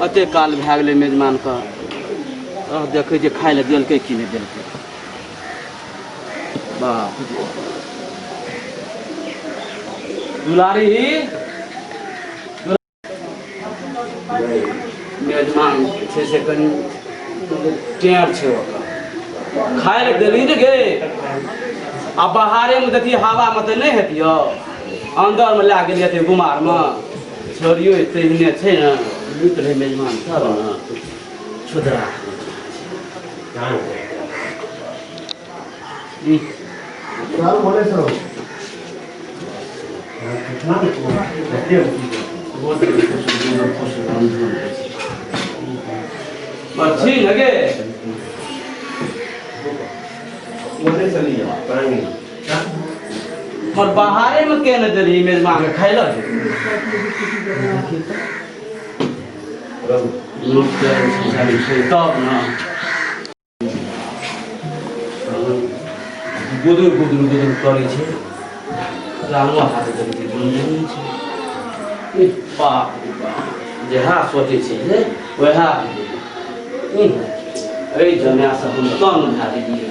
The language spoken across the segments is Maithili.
एते काल भए गेलै मेजबानके। देखै छियै खाय लए देलकै कि नहि देलकै। बाप रे, दुलारी, मेजबान छै से कनि टेढ़ छै। ओकर खाय लए देली ने गे, आ बाहरेमे देखी हवामे तऽ नहि हेतियौ, अन्दरमे लए गेलियै तऽ गुमारमे छोड़ियो तेहने छै ने। नीक रहै मेजबान तब ने। छुदरा छी लगे। पर बाहरे में के ने देली मेजबान के खाइ लए? तब ने गुदुर गुदुर गुदुर करै छै। रामो हाथ करै छै, गुनगुन छै। बाप रे बाप, जएह सोचै छै ने वएह। एहि जमासँ हम तंग भए गेलियै।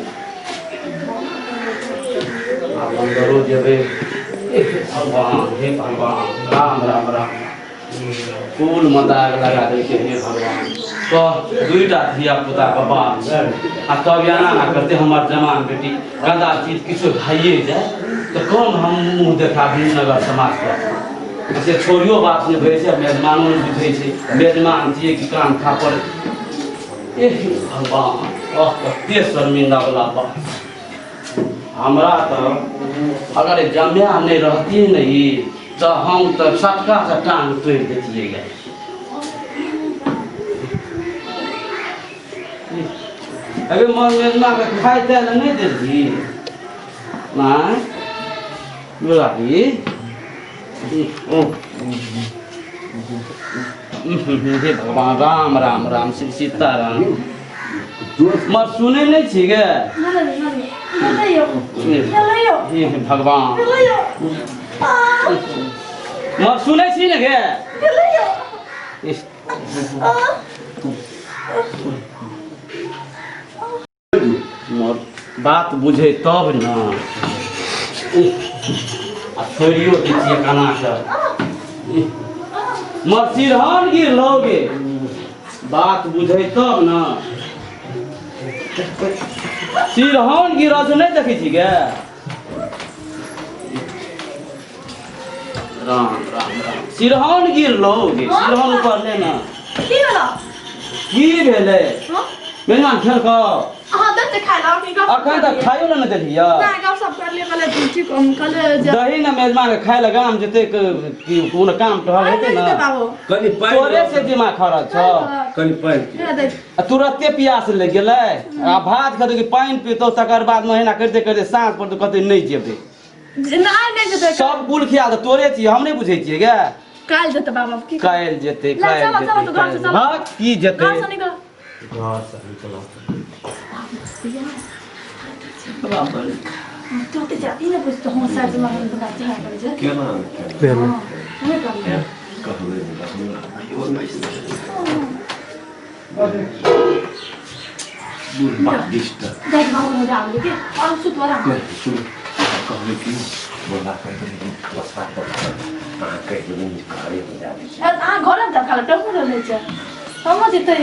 आब अन्दरो जेबै। भगवान, हे भगवान, राम राम राम, कुल मे दाग लगा देलकै। हे भगवान, कह दुईटा धिया पुताके बाप छै आ तब एना ना करते हमर जवान बेटी। गंदा चीज किछु भइए जाय तऽ कोन हम मुँह देखा भीमनगर समाजके? से छोड़ियो बात नहि भए छै, मेजबानो नहि बुझै छै। मेजबान छियै कि कान थापड़? एह भगवान, अह कते शर्मिंदा वाला बात। हमरा तऽ अगर जम्या नहि रहती ने ई, तऽ हम तऽ सटका से टांग तोड़ि देतियै गे। अरे मन मेजमा के खाय ताय लए नहि देलही माय गुलाबी? ओ हे भगवान, राम राम राम, श्री सीताराम। मर सुनै नहि छी गे? हे भगवान, मर सुनै छी ने गे? मोर बात बुझे तब ने। आ छोड़ियो दै छियै केना कऽ। मोर सिरहन गिरलो गे। बात बुझे तब ने। सिरहन गिरल छै, नहि देखै छी गे? राम राम राम, सिरहन गिरलो गे, सिरहन ऊपर ले ने। की भेलो? की भेलै? हाँ? मेहमान खेलकौ? अहाँ देते खाइ ला अखनी गप। अखन तक खाइयो लए नहि देलियै? नहि, गप सप कर लियै, कहले ठीक, हम कहले जे दही ने मेजबान के खाय लए। गाम जेतै कि कोनो काम टहल हेतै नहि ने। जेतै बाबू। कनि पानि। तोरे से दिमाग खराब छौ। कनि पानि पी। नहि दै। आ तुरते प्यास लागि गेलै। आ भात खेतौ कि पानि पीतौ? तकर बाद महीना करिते करिते साँझ पड़तौ, कहतै नहि जेबै। नहि, नहि जेतै। सब कुल खिया तऽ तोरे छियै, हम नहि बुझै छियै गे। काल्हि जेतै बाबा की? काल्हि जेतै। ले, काल्हि चलो, चलो, जेतै। तऽ घर से काल्हि। चलो। हँ, की जेतै? घर से निकल। घर से निकल। तुरते जाती ने बुझतो हम साइड में हम दुकान चढ़ा कर जे केना? हां, हमें करना। कहबै हमरा आइयो नहि। दूर बादिष्ट। देख बाबू, हो जाओ के और सुत वाला। सुन, कहबै कि बोला कहि देबै बसरा पर, अहाँ कहि देबै जे घरेमे जाबै छी। अहाँ घर में तब खाला टहू रहले छै, हम जेतै।